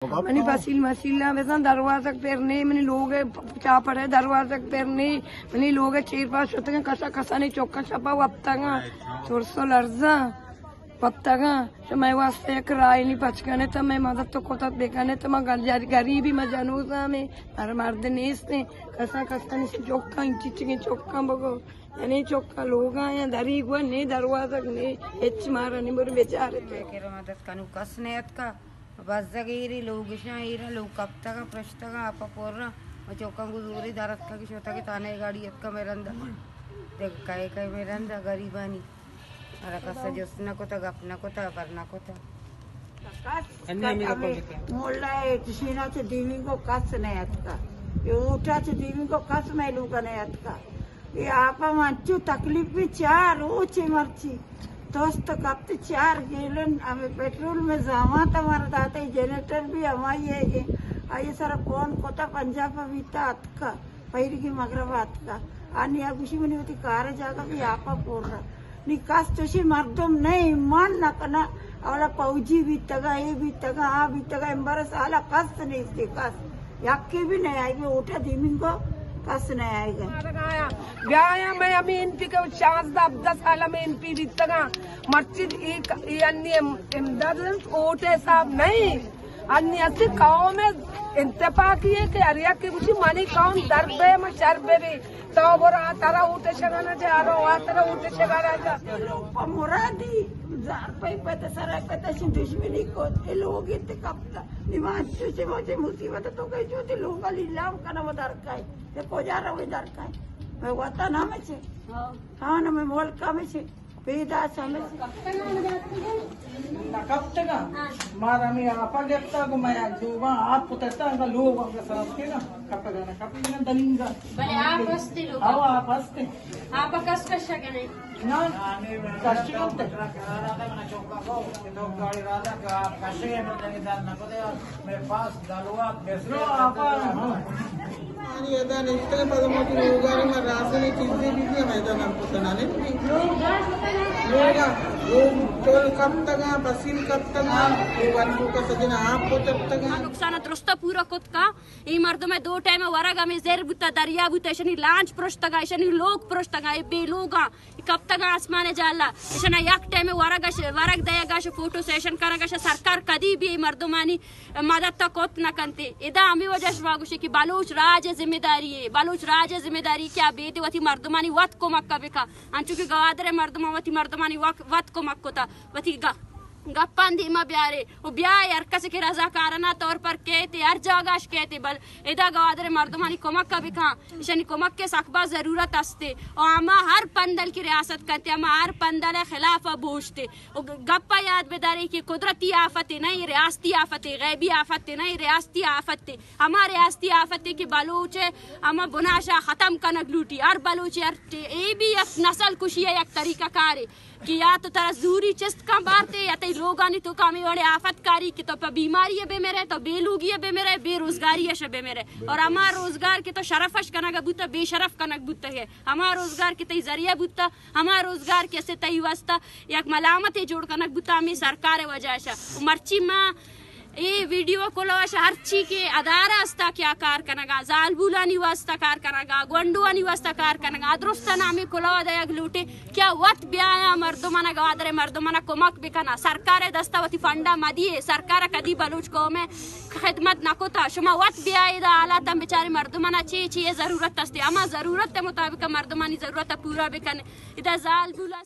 منی پسیل مسیلاں بزاں دروازگ پر نی، منی لوگ چاپڑ ءِ دروازگ پر نی، منی لوگ چیر پاس شتگیں، کسا کسانی چکاں شپا وپتگاں، ترس و لرزاں وپتگاں۔ شمئے واسطہ یک راہے نی پچ کنت، مئے مدد تو کتت بکنت، ما گر-، غریبی، ما جنوزاں، مئے مر-، مرد نیستیں، کسا کسانی چکاں، چچگیں چکاں بگو، یعنی چکاں لوگاں یا دری گو نی، دروازگ نی، ہچ مارا نی، بر بیچارے تو۔ مئے کرا مدد کنو کس نہ اتکا۔ بزگ ایری لوگشاں ایرا لوگ کپتگاں، پرشتگاں، آپا پوراں، و چوکاں گزوری در اتکا کہ شوتگے تانے گاڑی اتکا مئے رندا۔ دگہ کئے کئے مئے رندا غریبانی۔ مارا کس جست نہ کتا، گپ نہ کتا، بر نہ کتا۔ کس، کس ہمے مولا ءِ چشینا چہ دیمی کو کس نہ اتکا۔ اے اوٹا چہ دیمی کو کس مئے لوگا نہ اتکا۔ اے آپا من انچو تکلیف بی، چار روچے مرچی۔ توست کپت، چار گیلن ہمے پٹرول مئے زامات مارا داتا، اے جنریٹر بی ہمائی ءِ کہ آئی سرا فون کتا، پنجاب بیتا اتکا، پیرگی مغرب اتکا۔ آ نیا گوشی منی وتی کار جاگہ بی آپا پورا۔ نی کس چوشی مردم نہ ایمان نہ کنا، اولا پوجی بیتگا، اے بیتگا، آ بیتگا، امبر سالا کس نیستی، کس یکے بی نہ آئی، اوٹا دیمینگو کس نہ آئی گا۔ بیایا مئے ہمے ایم پی کہ شانزدہ ہبدہ سال ہمے ایم پی بیتگاں، مرچی اے ک-، اے انی ام-، امداد انت، اوٹ حساب نہیں۔ انی اسی قوم اتفاقی ہے کہ ہر یک گوشی منی قوم درد ہے، من شر بہ بی۔ تو برا ترا اوٹ شگانا جا، رو آ ترا اوٹ شگانا جا۔ مرادی زار پئی پتہ سرا پتہ شی دشمنی کو، اے لوگ ات کپتا۔ نماز چوشے موچے مصیبت تو کئی جو تے لوگ علی لام کنا و در کائے۔ تے کجا روی در کائے؟ مئے وطن ہمے چے۔ ہاں، مئے ملک ہمے چے۔ پیداش ہمے چے۔ نہ کپتگاں۔ مارا ہمے آپا گپتا، گو مئے جوباں آپ پترتا، انگا لوگ انگا صاف کے نا۔ کپتگاں نہ کپتگاں دلیل دا۔ بلے آپ ہستے لوگ۔ ہاں، آپ ہستے۔ آپ کس کشا کنے؟ نہ، کشی کنتے۔ آنی ادا نشتگیں، پدا ما وتی روزگار ما راسن چیزے بی بی ہم ادا نہ کتنا نے بی۔ لوگا، لوگ چول کپتگاں، پسیل کپتگاں، اے ون کو کا سجنا آپ کو تپتگاں۔ نقصان درستا پورا کت کا، اے مردم دو ٹائم ورگ ہمیں زر بوتا، دریا بوتا، اشانی لانچ پرشتگا، اشانی لوگ پرشتگا، اے بے لوگاں۔ کپتگاں آسمان جالا، اشانا یک ٹائم ورگ اش، ورگ دئیگ اش، فوٹو سیشن کنگ اش، سرکار کدی بھی مردمانی مدد تا کت نہ کنتے۔ ادا ہمیں وجہ شما گوشے کہ بلوچ راج ذمہ داری ہے، بلوچ راج ذمہ داری کہ آ بیدے وتی مردمانی وت کمک کا بکا، انچو کہ گوادر مردمان وتی مردمانی وک-، وت کمک کتا، وتی گا-، گپاں دیما بیارے و بیائے ہر کس کہ رضاکارانہ طور پر کیتے، ہر جاگاش کیتے، بل ادا گوادر مردمانی کمک ء بکن، اشانی کمک ء سک باز ضرورت است و ہما ہر پندل کہ ریاست کنتے، ہما ہر پندل ء خلاف ء بوشتے و گپ ء یاد بدارے کہ قدرتی آفت نہ، ریاستی آفت، غیبی آفت نہ، ریاستی آفت، ہما ریاستی آفت کہ بلوچ ء ہما بناش ء ختم کنگ لوٹی۔ ہر بلوچ، ہر ٹے-، اے بھی یک نسل کشی ء یک طریقہ کارے۔ کہ یا تو ترا زوری چست کن بارتے، یا تئی لوگانی توکا ہمے وڑے آفت کاری کہ تو پہ بیماری ء بہ مرے، تو بے لوگی ء بہ مرے، بے روزگاری اش بہ مرے۔ اور ہما روزگار کہ تو شرف اش کنگ بوتا، بے شرف کنگ بوتا ہے۔ ہما روزگار کہ تئی ذریعہ بوتا، ہما روزگار کہ اسے تئی واسطہ یک ملامت جوڑ کنگ بوتا، ہمے سرکار وجہ اش۔ و مرچی ما اے ویڈیو کلوش ہرچی کہ ادارہ استا کیا کار کنگا، زالبولانی واسطہ کار کنگا، گونڈوانی واسطہ کار کنگا، درستاں ہمے کلوہ دئیگ لوٹے کہ وت بیایا مردمانا، گوادر مردمانا کمک بکنا، سرکار دستا وتی فنڈا مدیے، سرکار کدی بلوچ قوم خدمت نکتا۔ شما وت بیائے دا حالاتاں بچارے مردمانا چے چے ضرورت استے، ہما ضرورت مطابق مردمانی ضرورت پورا بکنے۔ ادا زالبولا